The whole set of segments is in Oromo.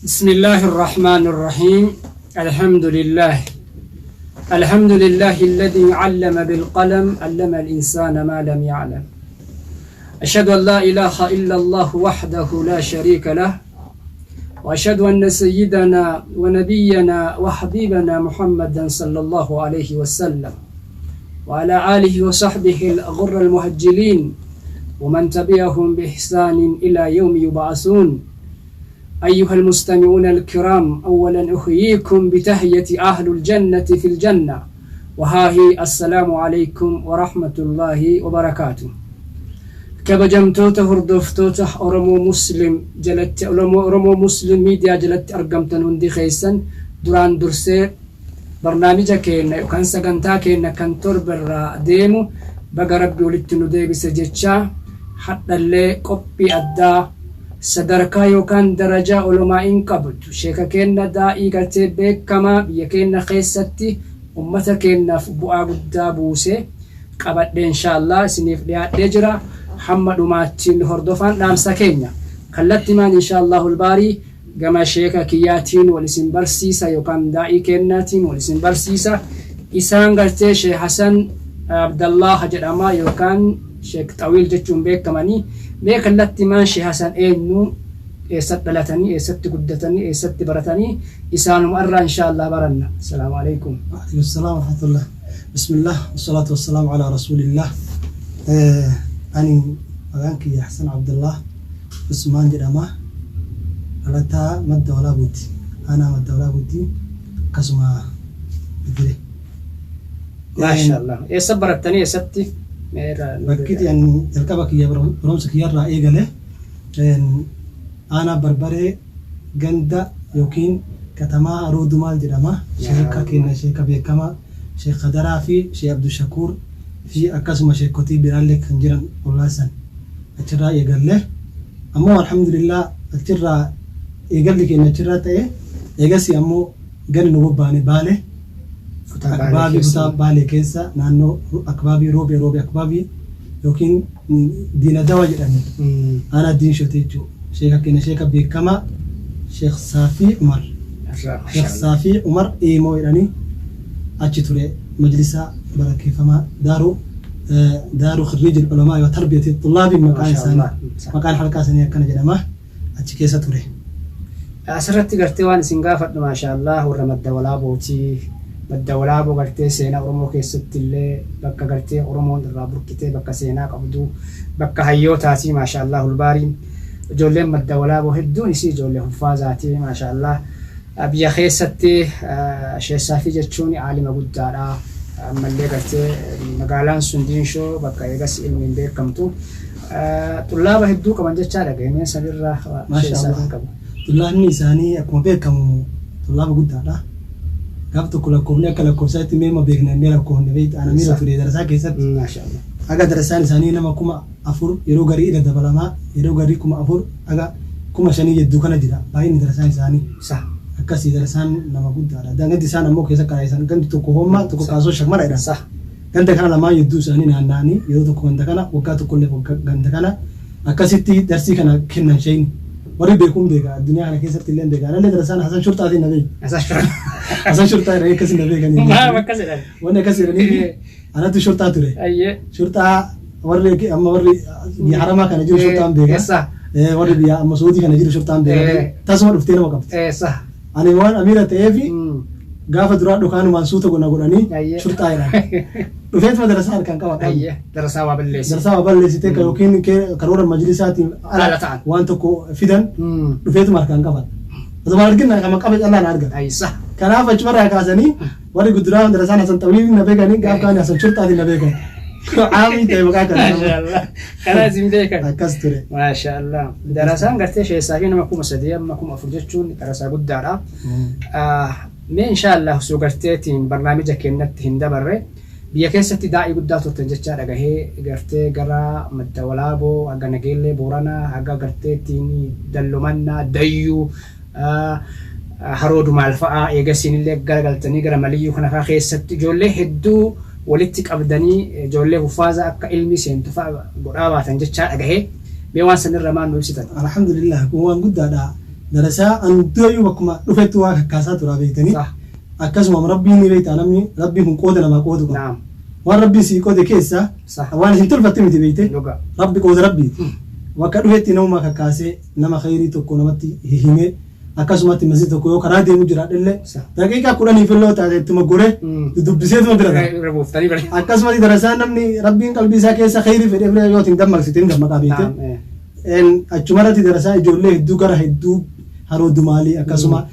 بسم الله الرحمن الرحيم. الحمد لله، الحمد لله الذي علم بالقلم، علم الإنسان ما لم يعلم. أشهد أن لا إله إلا الله وحده لا شريك له، وأشهد أن سيدنا ونبينا وحبيبنا محمدا صلى الله عليه وسلم وعلى آله وصحبه الغر المهجلين ومن تبعهم بإحسان إلى يوم يبعثون. أيها المستمعون الكرام، أولا أحييكم بتحية أهل الجنة في الجنة، وها هي السلام عليكم ورحمة الله وبركاته. Kabajamtoota hordoftoota Oromoo Muslim jalatti, Oromoo Muslim Miidiyaa jalatti argamtan hundi keessan, duraan dursee barnaamija keenya yookaan sagantaa keenya kan torba irraa deemu baga Rabbi walitti nu deebise jechaa, hadhallee qophii addaa sadarkaa yookaan darajaa olomaa'iin qabdu sheeka keenya daa'ii gartee beekamaa biyya keenya keessatti ummata keenyaaf bu'aa guddaa buuse qabadhee inshaallah isiniif dhiyaadhee jira. Hamma dhumaattiin hordofaan dhaamsa keenya. Kallattimaan inshaallahu albaarii gama sheeka kiyyaatiin wal isin barsiisa yookaan daa'ii kennaatiin wal isin barsiisa. Isaan gartee Sheekh Hasan Abdallah jedhama yookaan Sheekh Xawiil jechuun beekamanii. Mee kallattimaan Sheekh Hasan eenyu, eessatti dhalatanii, eessatti guddatanii, eessatti baratanii, isaanuma irraa inshaallah baranna. Asalaamu alaikum. وعليكم السلام ورحمة الله. بسم الله والصلاة والسلام على رسول الله. Ani maqaan kiyya Hasan Abdullah Usmaan jedhama. Dhalataa Madda Walaabuuti. Aanaa Madda Walaabuuti. Akkasuma Bidire. Maasha Allah. Eessa barattanii, eessatti? Bakki ani jalqaba kiyya barumsa kiyyarraa eegale aanaa Barbaree, ganda yookiin katamaa Aroodumaal jedhama. Sheeka keenya, sheeka beekamaa Sheek Kadaraa fi Sheek Abdushakuur fi akkasuma sheekotii biraallee kan jiran ollaasan achirraa eegalle. Ammoo alhamdulillah, achirraa eegalli keenya achirraa ta'e. Eegasii ammoo gadi nu bobbaane Baale, akbaabii kutaa Baalee keessa, naannoo akbaabii Roobee, Roobee akbaabii yookiin Diina Dawa jedhani, aanaa Diinshooti jechuudha. Sheeka keenya, sheeka beekamaa Sheek Saafii Umar, Sheek Saafii Umar Eemoo jedhanii achi ture, majlisa barakeeffamaa daaru khirriij ulamaa wa tarbiyati xullaabii maqaan isaanii, maqaan halqaa isaanii akkana jedhama, achi keessa ture. Asirratti gartee waan isin gaafadhu, maashaallah, warra Madda Walaabooti. Madda Walaaboo gartee seenaa Oromoo keessatti illee bakka gartee Oromoon irraa burqitee, bakka seenaa qabdu, bakka hayyootaati, maashaallah hulbaariin. Ijoolleen Madda Walaaboo hedduun isii ijoollee huffaazaati, maashaallah. Biyya keessatti Sheessaafii jechuun aalima guddaadha. Ammallee gartee magaalaan sun Diinshoo bakka eegas ilmiin beekamtu. Xullaaba hedduu qaban jechaa dhagahimeen sanirraa Sheessaafiin qabu. Xullaabni isaanii akkuma beekamu xullaaba guddaadha. Gaaf tokko lakkoofni akka lakkoofsaatti meema beekna innee lakkoofne beekta, ana miira ture darasaa keessatti. Aga darasaan isaanii nama 4000, yeroo garii irra dabalamaa, yeroo garii 4000 aga 5000 jidduu kana jira baay'inni darasaan isaanii. Akkasii darasaan nama guddaadha. Gandi isaan ammoo keessa qara'isan gandi tokko Hoommaa, tokko Kaasoo Shakmara jedhama. Ganda kana lamaan jidduu isaanii naanna'anii yeroo tokko ganda kana, waggaa tokko illee ganda kana, akkasitti darsii kana kennan sheeyni. Warri beekuun beeka, addunyaa kana keessatti illee beeka. Anallee darasaan Hasan Shurxaatiin na beeku. Hasan Shurxaa jedhanii akkasii na beekanii. Maaf akkas jedhan? Wanni akkas jedhanii anatu shurxaa ture. Shurxaa warri amma warri biyya haramaa kana jiru shurxaan beeka. Warri biyya amma Suudii kana jiru shurxaan beeka. Tasuma dhuftee nama qabdi. Ani waan amiira ta'eefi gaafa duraa dhukaanumaan suuta gona godhanii shurxaa jedhan. Dhufeetuma darasaa harkaan qabadha. Darasaa waa balleessi. Darasaa waa balleessitee yookiin karoora majlisaatiin ala ta'an waan tokko fidan, dhufeetuma harkaan qabadha. Osuma argina kama qabe callaan argata. Kanaaf achumarraa kaasanii warri guduraa darasaan Hasan Xawiil na beekanii, gaaf kaan Hasan Shurxaatiin na beekan. Caamii ta'e maqaa kana. Maashaallah. Kana isin beekan. Akkas ture. Maashaallah. Darasaan gartee sheessaa fi nama 3000 amma 4000 jechuun darasaa guddaadha. Mee inshaallah osoo garteetiin barnaamija keenyatti hin dabarre, biyya keessatti daa'ii guddaa turtan jechaa dhagahee, gartee gara Madda Walaaboo haga Nageellee Booranaa haga garteetiin Dallomannaa Dayyuu Haroo Dumaal fa'aa, eegasiin illee garagaltanii gara Maliyyuu kana fa'aa keessatti ijoollee hedduu walitti qabdanii ijoollee huffaaza akka ilmi seentu fa'a godhaa baatan jechaa dhagahee, mee waan sanirra maal nu ibsitan? Alhamdulillah, kun waan guddaadha. Darasaa an durayyuu bakkuma dhufetti waa kakkaasaa tura beektanii. Akkasuma rabbiin ni beektaa namni rabbiin kun qooda namaa qoodu qaba. Waan rabbiin sii qoode keessaa waan isin tolfatte miti beekte. Rabbi qooda rabbiiti. Bakka dhufetti namuma kakkaasee nama khayrii tokko namatti himee akkasumatti masjida tokko yoo karaa deemu jiraadhellee daqiiqaa 10f illee taate ittuma goree dudubbiseetuma bira ta'a. Akkasumatti darasaa namni rabbiin qalbii isaa keessa khayrii fedhee bira yoo hin dammaqsite hin dammaqaa beekte. Achumarratti darasaa ijoollee hedduu gara hedduu Haroo Dumaalii akkasuma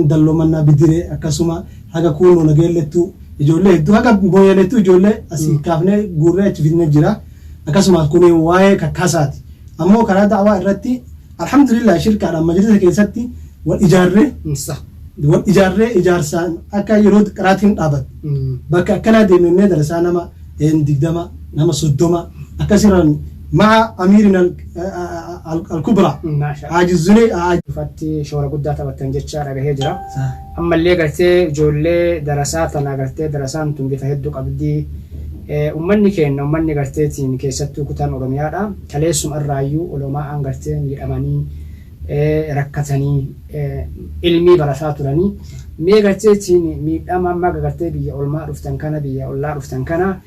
Dalloo Mannaa Bidiree akkasuma haga Kuunnoo Nageellettuu ijoollee hedduu haga Mooyyalettuu ijoollee asii kaafnee guurree achi fidnee jira. Akkasuma kun waa'ee kakkaasaati. Ammoo karaa da'waa irratti alhamdulillah shirkaadhaan majlisa keessatti wal ijaarree wal ijaarree ijaarsaan akka yeroo qaraatiin dhaabatte. Bakka akkanaa deemnee darasaa nama 20 nama 30 akkasirraan ma'a amiirin al-kubra Haaji Zunee Ifatti shoora guddaa taphattan jecha dhagahee jira. Ammallee gartee ijoollee darasaa tana gartee darasaan tun bifa hedduu qabdi. Ummanni keenna ummanni garteetiin keessattuu kutaan Oromiyaadha. Kaleessuma irraayyuu olomaa'aan gartee miidhamanii rakkatanii ilmii barataa turanii. Mee garteetiin miidhama amma gartee biyya olmaa dhuftan kana biyya ollaa dhuftan kana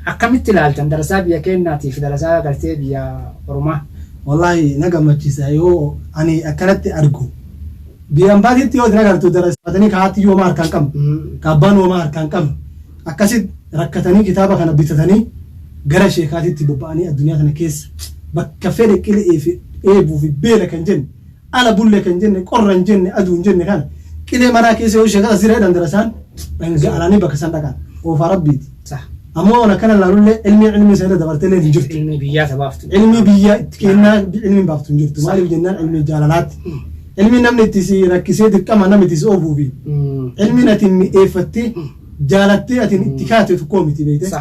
akkamitti ilaaltan darasaa biyya keennaatiif fi darasaa gartee biyya ormaa? Wallahi na gammachiisa yoo ani akkanatti argu. Biyya ambaatiitti yoo isin agartu darasaatanii kaatti yoo homaa harkaan qabne, ka abbaan homaa harkaan qabne akkasitti rakkatanii kitaaba kana bitatanii gara sheekaatitti bobba'anii addunyaa kana keessa bakka fedhe qile'ee fi dheebuu fi beela kan jenne ala bulle kan jenne qorra hin jenne aduu hin jenne kana qilee maraa keessa yoo sheekata sira jedhan darasaan dhanga'alanii bakka san dhaqan oofaa rabbiiti. Ammoo waan akkana ilaalullee ilmiin ilmii isa irra dabartellee hin jirtu. Ilmii biyyaa ta baaftu. Ilmii biyya itti kennaa ilmiin baaftu hin jirtu. Maaliif jennaan ilmii jaalalaatti. Ilmi namni itti si rakkisee dirqama namni itti si oofuu fi ilmiin ati mi'eeffattee jaalattee ati itti kaate tokkoo miti beekte.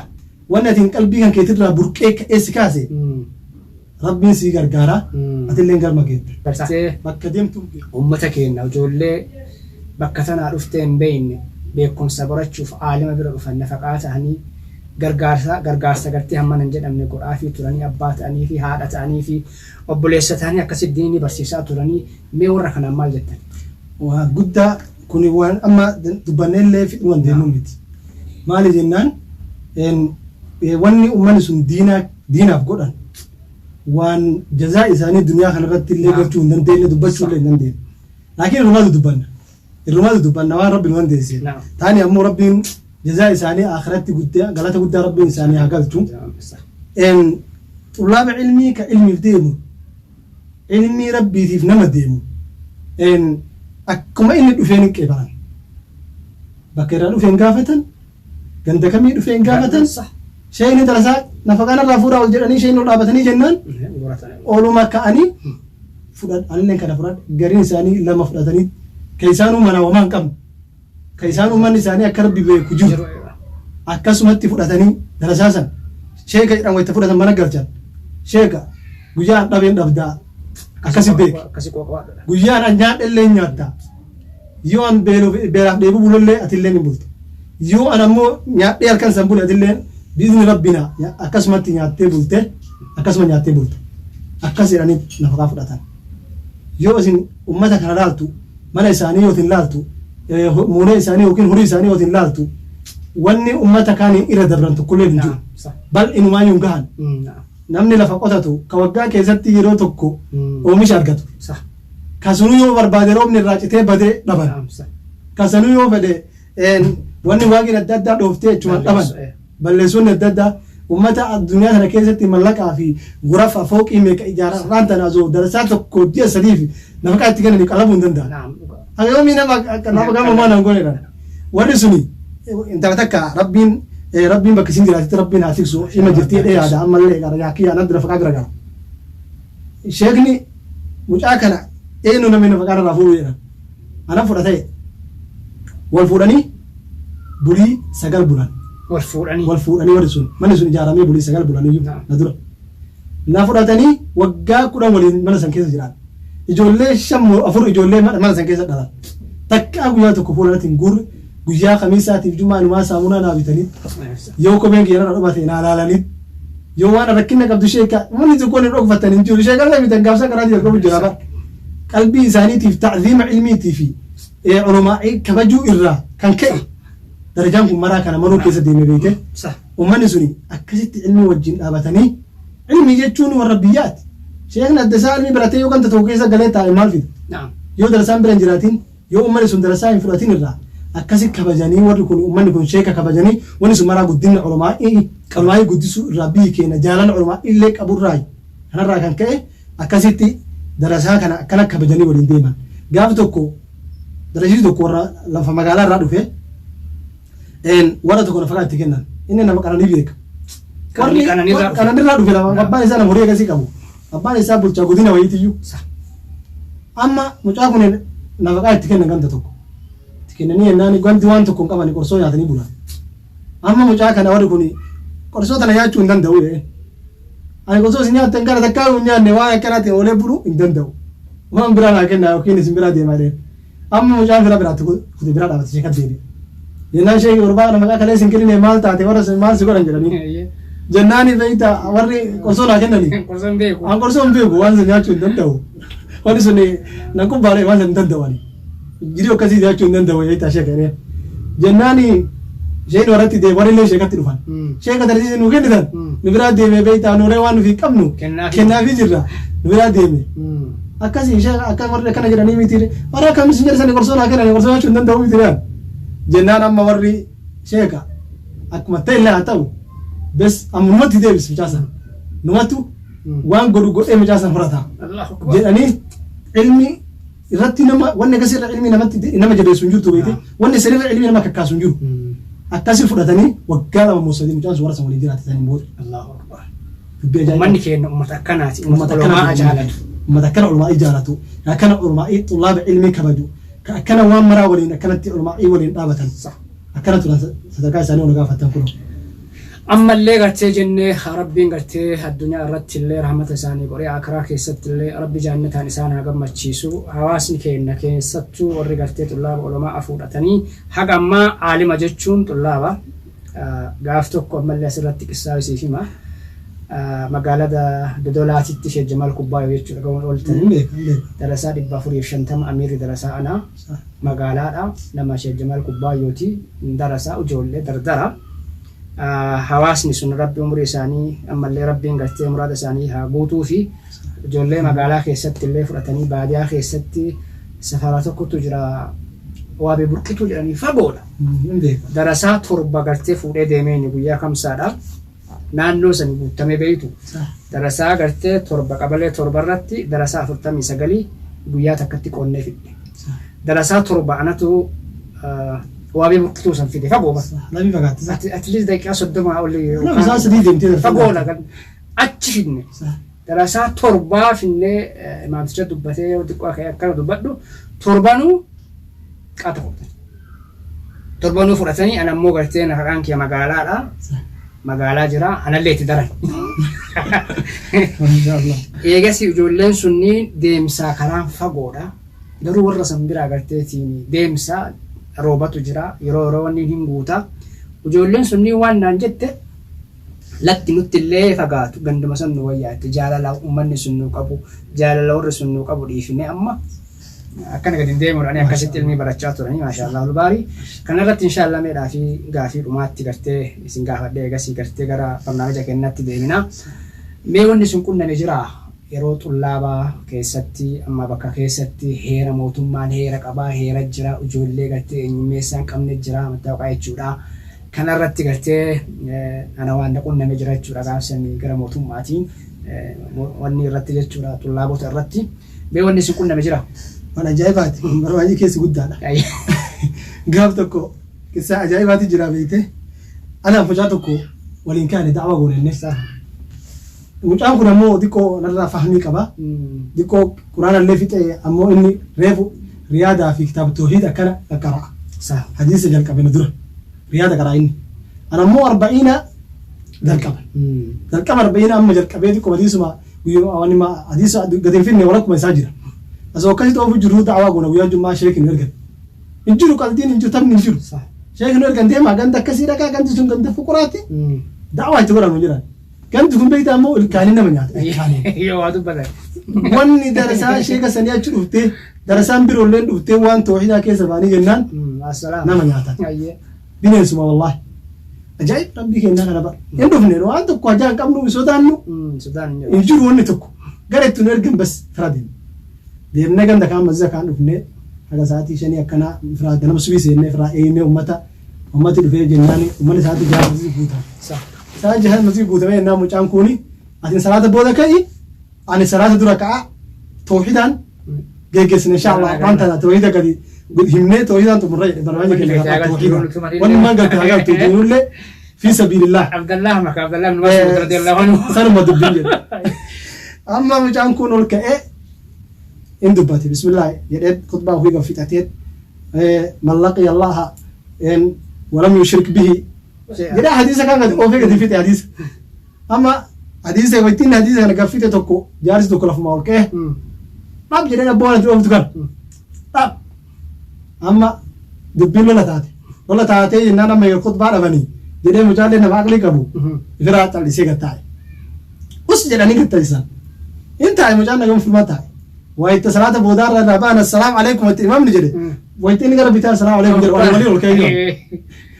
Wanni ati qalbii kan keetirraa burqee ka'ee si kaase Rabbiin sii gargaara atilleen galma geetta. Gartee Bakka deemtuun geetta. Ummata keenna ijoollee bakka tanaa dhuftee hin beeyne beekkumsa barachuuf aalima bira dhufan nafaqaa ta'anii gargaarsa gargaarsa gartee hammana hin jedhamne godhaafii turanii abbaa ta'aniifii haadha ta'aniifii obboleessa ta'anii akkasitti diinii barsiisaa turanii mee warra kanaan maal jettan? Waa guddaa kuni waan amma dubbanneellee fixuu dandeenyu miti. Maali jennaan wanni ummanni sun diinaa diinaaf godhan waan jazaa isaanii duniyaa kanarratti illee gochuu hin dandeenye dubbachuu illee hin dandeenye. Laakiin irrumaatu dubbanna. Irrumaatu dubbanna waan rabbi nu dandeesse. Taani ammoo rabbiin jazaa isaanii akhiratti guddaa galata guddaa rabbiin isaanii haa galchu. Xullaaba ilmii ka ilmiif deemu ilmii rabbiitiif nama deemu akkuma inni dhufeen hin qeebalan. Bakka irraa dhufeen gaafatan ganda kamii dhufee hin gaafatan sheeyni darasaa nafaqaan irraa fuudhaa ol jedhanii sheeyni ol dhaabatanii jennaan oluma ka'anii fudhadh anilleen kana fudhadh gariin isaanii lama fudhatanii ka isaanuu manaa homaa hin qabne ka isaanuu manni isaanii akka rabbi beeku jiru akkasumatti fudhatanii darasaa san sheeka jedhan wayta fudhatan mana galchan sheeka guyyaan dhabeen dhabdaa akkasi beeki guyyaan an nyaadhellee nyaattaa Yoo an beelaaf dheebuu bulellee atilleen hin bulta. Yoo an ammoo nyaadhee halkan san bule atilleen biizni rabbina akkasumatti nyaattee bulte akkasuma nyaattee bulta. Akkas jedhanii nafaqaa fudhatan. Yoo isin ummata kana laaltu mana isaanii yoo isin laaltu muunee isaanii yookiin horii isaanii yoo isin laaltu wanni ummata kaaniin irra dabran tokkollee hin jiru. Bal inumaayyuu hin gahan. Namni lafa qotatu ka waggaa keessatti yeroo tokko oomisha argatu. Ka sunuu yoo barbaade roobni irraa citee badee dhaban. Ka sanuu yoo fedhe wanni waaqni adda addaa dhooftee achumaan dhaban. Balleessonni adda addaa ummata addunyaa kana keessatti mallaqaa fi gurafa fooqii meeqa ijaara har'aan tana osoo darasaa tokko ji'a sadiif nafaqaa itti kennanii qalabuu hin danda'an. Haga yoomii nama nama gama maan hin goone kana. Warri suni intala takka rabbiin rabbiin bakka isin jiraatitti rabbiin haa tiksu ima jirtii jedhee yaada ammallee gara yaakii anatti nafaqaa bira gara. Sheekni mucaa kana eenyu namni nafaqaa irraa fuudhu jedhan. Ana fudha ta'e. Wal fuudhanii bulii 9 bulan. Wal fuudhanii. Wal fuudhanii warri sun manni sun ijaaramee bulii 9 bulaniyyuu na dura. Na fudhatanii waggaa 10 waliin mana san keessa jiraatan. Ijoollee 5 moo 4 ijoollee mana san keessa dhalan. Takkaa guyyaa tokko fuula irratti hin guurre guyyaa kamiisaatiif jumaa inumaa saamunaa naa bitanii yoo kopheen kiyya irra dhumate naa laalanii Yoo waan rakkinna qabdu sheeka wanni tokkoon hin dhokfatan hin jiru. Sheekallee bitan gaafsan karaa jalqabu jira bar. Qalbii isaaniitiif ta'ziima ilmiitii fi ulumaa'ii kabajuu irraa kan ka'e darajaan kun maraa kana maruu keessa deeme beeyte. Ummanni suni akkasitti ilmii wajjin dhaabatanii ilmii jechuun warra biyyaati. Sheekni adda isaa ilmii baratee yoo ganda tokko keessa galee taa'e maal fida? Yoo darasaan bira hin jiraatin, yoo ummanni sun darasaa hin fudhatin irraa akkasi kabajanii warri kun ummanni kun sheeka kabajanii wanni sun maraa guddinna ulumaa'ii guddisuu irraa biyyi keenya jaalala ulumaa'ii illee qaburraa kanarraa kan ka'e akkasitti darasaa kana akkana kabajanii waliin deeman. Gaaf tokko darasiisi tokko warra lafa magaalaa irraa dhufe warra tokko nafaqaa itti kennan. Inni nama qananii beeka. Warri qananirraa dhufe. Qananirraa dhufe lama abbaan isaa nama horii akkasii qabu. Abbaan isaa bulchaa godina wayiitiyyuu. Amma mucaa kun nafaqaa itti kennan ganda tokko. Itti kennanii jennaan gandi waan tokko hin qaban qorsoo nyaatanii bulan. Amma mucaa kana warri kun qorsoo tana nyaachuu hin danda'u jedheen. Ani qorsoo isin nyaattan kana takkaa hin nyaanne waan akkanaatiin oolee buluu hin danda'u. Waan biraa naa kennaa yookiin isin biraa deemaa jedheen. Amma mucaan fira biraatti kute biraa dhaabate sheekat deebi'e. Jennaan sheekii gurbaa kana maqaa kalee isin kennine maal taate warra sun maal si godhan jedhanii. Jennaan beekta warri qorsoo naa kennanii. Qorsoo hin beeku. An qorsoo hin beeku waan sun nyaachuu hin danda'u. Wanni sun nan qubbaalee waan sun hin danda'u ani. Jiruu akkasii nyaachuu hin danda'u beekta sheeka jedheen. Jennaan isheen warratti deemu warri illee sheekatti dhufan. Sheeka tarsiisee nu kennitan nu biraa deemee beektaa nuuree waan nufi qabnu kennaafii jirra nu biraa deeme. Akkasii ishee akka warri akkana jedhanii miti warra akkamis hin jedhani qorsoo naa kennani qorsoo nyaachuu hin danda'u miti jedhan. Jennaan amma warri sheeka akkuma ta'e illee haa ta'u bes amma numatti deebis mucaa sana numatu waan godhu godhee mucaa sana horata jedhanii ilmi irratti nama wanni akkasii irra ilmi namatti nama jabeessu hin jirtu beekte wanni sanirra ilmi nama kakkaasu hin jiru. Akkasii fudhatanii waggaa 2 moo 3 mucaan sun warra san waliin jiraate saniin booda. Allahu Akbar. Dubbii ajaa'ibaati. Ummanni keenya ummata akkanaati. Ummata Ummata akkana ulamaa jaalatu. Ummata akkana ulumaa'ii jaalatu. Ka akkana ulumaa'ii xullaaba ilmii kabaju. Ka akkana waan maraa waliin akkanatti ulumaa'ii waliin dhaabatan. Akkana turan sadarkaa isaanii ol gaafattan kunoo. Ammallee gartee jenne Rabbiin gartee addunyaa irratti illee rahmata isaanii godhee akiraa keessatti illee Rabbi jaannataan isaan haa gammachiisu. Hawaasni keenya keessattuu warri gartee xullaaba ulamaa fuudhatanii haga ammaa aalima jechuun xullaaba. Gaaf tokko ammallee asirratti qissaa isiif hima. Magaalaa Dodolaatitti Sheek Jamaal Kubbaayoo jechuudha ga'uun ooltanii. Hin beeka, hin beeka. Darasaa 450 amiirri darasaa ana. Magaalaadha. Nama Sheek Jamaal Kubbaayyooti. Darasaa ijoollee dardara. Hawaasni sun Rabbi umurii isaanii ammallee Rabbiin gartee muraada isaanii haa guutuufi. Ijoollee magaalaa keessatti illee fudhatanii baadiyaa keessatti safara tokkotu jira. Waabee burqituu jedhanii fagoodha. Hin beeka. Darasaa 7 gartee fuudhee deemeeni guyyaa kamsaadha. Naannoo san guutamee beeytu. Darasaa gartee 7 qabalee 7 irratti darasaa 49 guyyaa takkatti qoonnee fidne. Darasaa 7 anatu waabee burqituu san fide fagoo bara. Lamii fagaatti. At least daqiiqaa 30 olii. Nama isaan sadii deemtee darbitee. Fagoodha kan achi fidne. Darasaa 7 finnee imaamticha dubbatee yoo xiqqoo akka akkana dubbadhu torbanuu qaata fudhatan. Torbanuu fudhatanii ana immoo gartee nafaqaan kiyya magaalaadha. Magaalaa jira anallee itti daran. Mashallah. Eegasii ijoolleen sunniin deemsaa karaan fagoodha. Garuu warra san biraa garteetiin deemsa roobatu jira yeroo yeroo wanni hin guuta. Ijoolleen sunniin waan naan jette latti nutti illee fagaatu ganduma san nu wayyaa jette jaalala uummanni sun nu qabu jaalala warri sun nu qabu dhiifne amma akkana gadi hin deemuudhaan akkasitti ilmii barachaa turanii maashaallah ulbaarii. Kanarratti inshaallah meedhaa fi gaafii dhumaatti gartee isin gaafadhee eegasii gartee gara barnaamija keenyatti deemina. Mee wanni sun qunname jiraa yeroo xullaabaa keessatti amma bakka keessatti heera mootummaan heera qabaa heera jira ijoollee gartee eenyummeessaa hin qabne jira mattaawqaa jechuudha. Kanarratti gartee ana waan na qunname jira jechuudha gaafsanii gara mootummaatiin wanni irratti jechuudha xullaabota irratti. Mee wanni isin qunname jira? Waan ajaa'ibaati. Barbaadni keessi guddaadha. Gaaf tokko qissaa ajaa'ibaati jira beekte. Anaaf mucaa tokko waliin kaane da'awaa goone inni. Mucaan kun ammoo xiqqoo narraa fahmii qaba. Xiqqoo quraana illee fixee ammoo inni reefu riyaadaa fi kitaaba tawhiid akkana qaqqara'a. Hadiisa jalqabe na dura. Riyaada qara'a inni. Ana ammoo arba'iina jalqaba. Jalqaba arba'iina amma jalqabee xiqqoo hadiisuma guyyuma hadiisa gadi hin finne walakkuma isaa jira. Osoo akkasitti oofu jirru da'awaa goona guyyaa jummaa sheekin nu ergan. Hin jiru qaldiin hin jiru taphni hin jiru. Sheekin nu ergan deemaa ganda akkasii dhaqaa gandi sun ganda fuquraatti da'awaa itti godhamu jiran. Gandi kun beektaa ammoo ilkaanii nama nyaata. Ilkaanii. Yoo waa dubbatan. Wanni darasaa sheeka sanii achi dhuftee darasaan biroolleen dhuftee waan toohidaa keessa ba'anii jennaan nama nyaatan. Bineensuma wallaahi. Ajaa'ib rabbii kennaa kana bara. Hin dhufne waan tokko hajaa hin qabnu sodaannu hin jiru wanni tokko. Gara itti nu ergan bas fira deemne. Deemnee ganda kaan mazza kaan dhufne haga sa'aatii 5 akkanaa firaa ganama subii seennee firaa eeynee ummata ummati dhufee jennaan ummanni sa'aatii 6 masjid guutan. Sa'aatii 6 masjid guutamee jennaan mucaan kuuni atin salaata booda ka'i ani salaata dura ka'a toohidaan geggeessine insha Allah waan tana toohida gadi himnee toohidaan xumurra jedhe barbaanni keenya ka'a toohida. Wanni maan galte haa galtu duunullee fi sabilillah. Abdallah maka Abdallah ibn Mas'ud radiyallahu anhu. Sanuma dubbiin jedhe. Amma mucaan kun ol ka'ee in dubbate bismillah jedhee khutbaa ofii gad fixatee man laqiya Allaha walam yushrik bihi jedhee hadiisa kan gadi oofee gadi fixe hadiisa. Amma hadiisa waytiin hadiisa kana gad fixe tokko jaarsi tokko lafuma ol ka'ee dhab jedhee abboo waan ati ooftu kana dhab. Amma dubbiin lola taate. Lola taatee jennaan amma eega khutbaa dhabanii jedhee mucaallee nama aqlii qabu ifiraa callisee gad taa'e. Us jedhanii gad taasisan. In taa'e mucaan nagama firmaa taa'e. Wayita salaata boodaarra irraa ba'an assalaamu alaikum itti imaamni jedhe. Wayita inni gara bitaa assalaamu alaikum jedhe walii walii ol ka'ee jiru.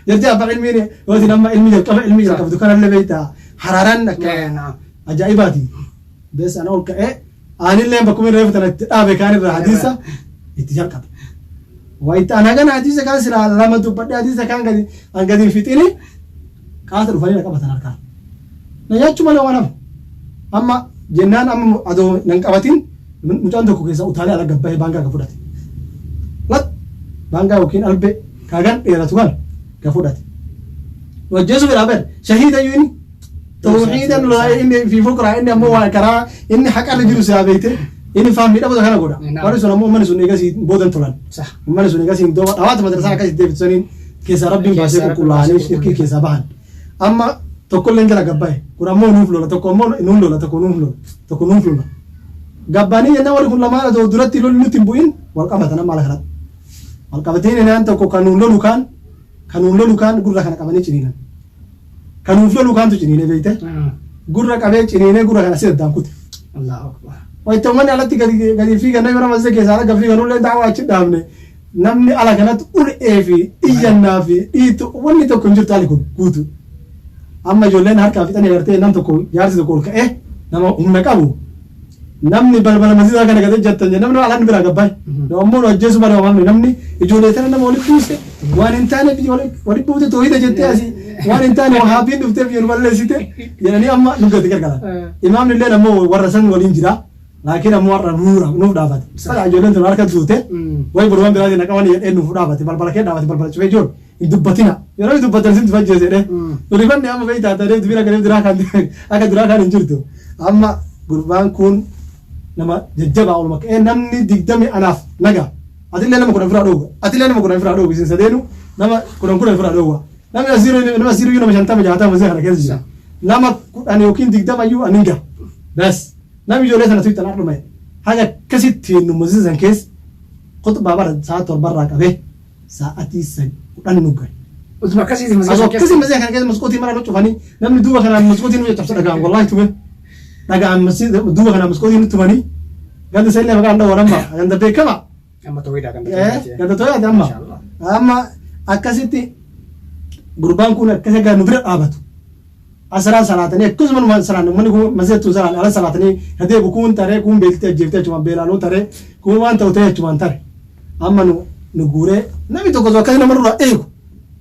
Jettee abbaa ilmiin yootiin amma ilmi jalqaba ilmi jalqabdu kanallee beektaa haraaraan akka ajaa'ibaati. Bees ana ol ka'ee anillee bakkuma reefu tana itti dhaabe kaan irraa hadiisa itti jalqabe. Wayita ana gana hadiisa kaan silaa lama dubbadhee hadiisa kaan gadi an gadi hin fixini qaata dhufanii na qabatan harkaan. Na nyaachuu malee waan hafe. Amma jennaan amma adoo nan qabatin mucaan tokko keessaa utaalee ala gabbahee baangaa ga fudhate. Lat baangaa yookiin albee kaagan dheeratu kan ga fudhate. Nu ajjeesuu fedhaa ber shahiida iyyuu inni tawhiidan lolaa inni fi fukraa inni ammoo waa karaa inni haqarra jiru siyaa beekte inni faamii dhabuta kana godha. Warri sun ammoo uummanni sun eegasii boodan tolan. Uummanni sun eegasii dooba dhawaata madrasaa akkasii deebitu saniin keessaa rabbiin baasee qulqullaa'anii shirkii keessaa bahan. Amma tokkolleen jala gabbaye kun ammoo nuuf lola tokko ammoo nuun lola tokko nuuf lola tokko nuuf lola. Gabbaanii jennaan warri kun lamaan otoo duratti lolli nutti hin bu'in wal qabatan amma ala kanatti. Wal qabatee jennaan tokko kan nuun lolu kaan kan nuun lolu kaan gurra kana qabanii ciniinan. Kan nuuf lolu kaantu ciniinee beekte gurra qabee ciniinee gurra kana si addaan kute. Allahu akbar. Wayita uummanni alatti gadi gadi fiigan namni mana masjida keessaa ala gad fiigan ullee da'waa achi dhaabne namni ala kanatti ulee fi iyyannaa fi dhiitu wanni tokko hin jirtu ali kun guutu. Amma ijoolleen harkaa fixanii agartee nam tokko jaarsi tokko ol ka'ee nama humna qabu namni balbala masjidaa kana gad ejjattan jedhe namni alaan biraa gabbaay. Ammoo nu ajjeesu malee waamne namni ijoollee tana nama walitti buuse waan hin taane biyya walitti buute toohida jettee asii waan hin taane wahaabiin dhuftee biyya nu balleessite jedhanii amma nu gadi gargaran. Imaamni illee ammoo warra san waliin jira. Laakiin ammoo har'a nuuf dhaabate. Sala ijoolleen tun harka duute wayi boru waan biraatiin na qaban jedhee nuuf dhaabate balbala kee dhaabate balbala cufee jiru hin dubbatina. Yeroo dubbatan sin tufajjeese jedhee. Rifanni amma beektaa ta'ee dubbiin akka duraa kan akka duraa kan hin jirtu. Amma gurbaan kun nama jajjabaa olma ka'ee namni 20 anaaf naga. Atillee nama 10 firaa dhoowwa. Atillee nama 10 firaa dhoowwa isin sadeenu nama 10 10 firaa dhoowwa. Namni asiiruu nama asiiruu nama 50 60 kana keessa jira. Nama 10 yookiin 20 iyyuu ani gaha. Bas namni ijoollee sana tuyxan ardhuma haga akkasitti nu masjida san keessa khutbaa bara sa'a 7rraa qabee sa'atii 10 nu gahe. Utuma akkasiiti masjida Asoo akkasii masjida kana keessa maskootii mara nu cufanii namni duuba kanaan maskootii nu caccabsa dhaga'an wallaahi tume dhaga'an masjida duuba kanaan maskootii nu tumanii ganda isa illee maqaan dhawwan amma ganda beekama. Amma tooyidaa ganda Ganda tooyidaati amma. Amma akkasitti gurbaan kun akkasa gaa nu bira dhaabatu. Asiraan salaatanii akkasuma numa salaan uummanni kun masjidatu salaan ala salaatanii adeemu kun taree kun beeltee ajjeeftee achumaan beelaanuu taree kun waan ta'u ta'e achumaan tare. Amma nu nu guuree namni tokko osoo akkasii nama nurraa eegu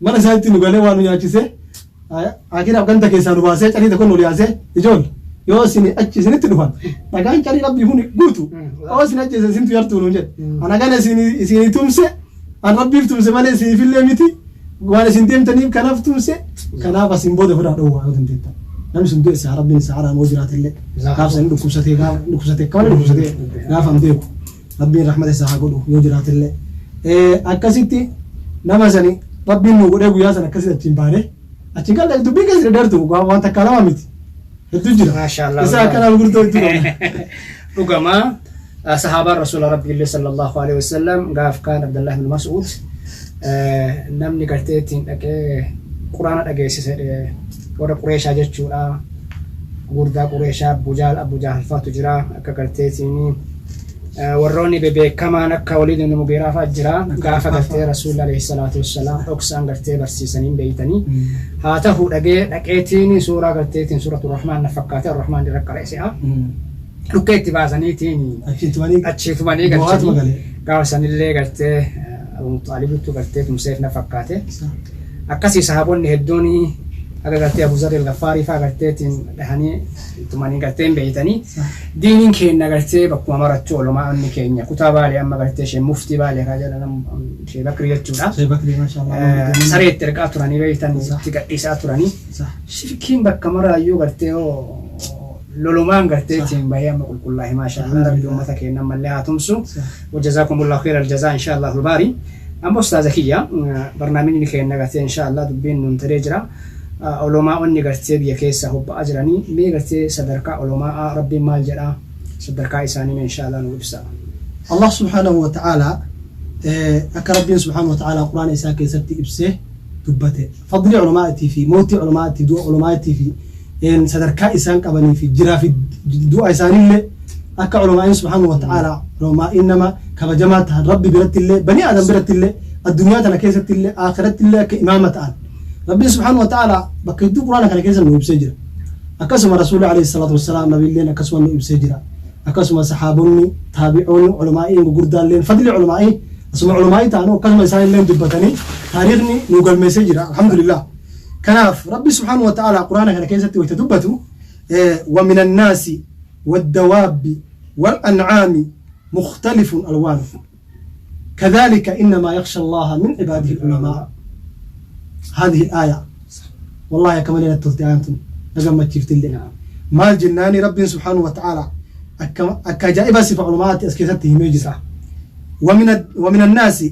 mana isaatti nu galee waan nu nyaachisee akiraaf ganda keessaa nu baasee carii tokko nu yaasee ijoolle yoo isin achi isinitti dhufan dhagaan carii rabbii kun guutu yoo isin ajjeese isintu yartuu nuun jedhe ana kana isin tumse an rabbiif tumse malee isiniifillee miti waan isin deemtaniif kanaaf tumse kanaaf asin booda ofirraa dhoowwaa yoo dandeettan namni sun du'e isaa rabbiin isaa araamoo jiraatellee gaaf san dhukkubsatee gaaf dhukkubsatee akka malee dhukkubsatee gaaf an beeku rabbiin rahmata isaa haa godhu yoo jiraatellee akkasitti nama sani rabbiin nu godhee guyyaa sana akkasitti achiin baane achiin galle dubbiin keessa dheertu waan takkaa lama miti hedduu jira Maashaallah. isa akkanaa gurguddoo hedduu qabna. Dhugamaa sahaabaan rasuula rabbi illee sallallahu alaihi wasallam gaaf kaan Abdullah ibn Mas'ud namni gartee ittiin dhaqee quraana dhageessise warra Qureeshaa jechuudha. Gurguddaa Qureeshaa Abu Jahl Abu Jahl fa'atu jira akka garteetiin warroonni bebeekamaan akka Waliid ibn Mugiiraa fa'a jira gaafa gartee Rasuulli alayhi salaatu wassalaam dhoksaan gartee barsiisaniin beeytanii haa ta'u dhagee dhaqeetiin suuraa garteetiin suuratu Rahmaan na fakkaate Rahmaan irra qara'e se'a dhukkee itti baasaniitiin Achi tumanii achi tumanii Bo'aatuma galchanii galee. gaafa sanillee gartee Abu Muxaalibitu gartee tumseef na fakkaate. Akkasii sahaabonni hedduun akka gartee Abu Zarri Al-Gaffaarii fa'aa garteetiin dhahanii tumanii gartee hin beeytanii. Diiniin keenya gartee bakkuma marattu olumaa'onni keenya kutaa Baalee amma gartee ishee muftii Baalee kan jedhamu ishee Bakrii jechuudha. Sheekh Bakrii maashaallah. Saree itti ergaa turanii beeytan itti gadhiisaa turanii. Shirkiin bakka maraayyuu gartee lolumaan garteetiin bahee amma qulqullaa'e maashaallah rabbi uummata keenya ammallee haa tumsu. وجزاكم الله خير الجزاء إن شاء الله الباري أما أستاذ كيا برنامجني كينا قرتي إن شاء الله دبين ننتري جرا علماء أني قرتي بيا كيسة هو أجراني مي قرتي صدرك علماء ربي مال جرا صدرك إساني إن شاء الله نوبسا Allah subhaanahu wa ta'ala akka rabbiin subhaanahu wa ta'ala quraana isaa keessatti ibsee dubbate fadli culamaatii fi mootii culamaatii du'a culamaatii fi sadarkaa isaan qabanii fi jiraa fi du'a isaanillee akka culamaa'iin subhaanahu wa ta'ala culamaa'iin nama kabajamaa ta'an rabbi biratti illee banii aadam biratti illee addunyaa tana keessatti illee akhiratti illee akka imaama ta'an rabbiin subhaanahu wa ta'ala bakka hedduu quraana kana keessa nu ibsee jira. Akkasuma rasuulli alayhi salaatu wassalaam nabiilleen akkasuma nu ibsee jira. Akkasuma saxaabonni taabi'oonni culamaa'iin gurguddaalleen fadli culamaa'ii asuma culamaa'ii ta'an akkasuma isaanillee dubbatanii taariikhni nu galmeessee jira alhamdulillah. Kanaaf rabbi subhaanahu wa ta'ala quraana kana keessatti wayta dubbatu ومن الناس والدواب والأنعام مختلف ألوانه كذلك إنما يخشى الله من عباده العلماء. هذه الآية والله يا كمالين التلتي نجمة شفت اللي نعم maal jennaani rabbiin subhaanahu wa ta'ala akka ajaa'iba sifa culamaatti as keessatti himee jira. ومن الناس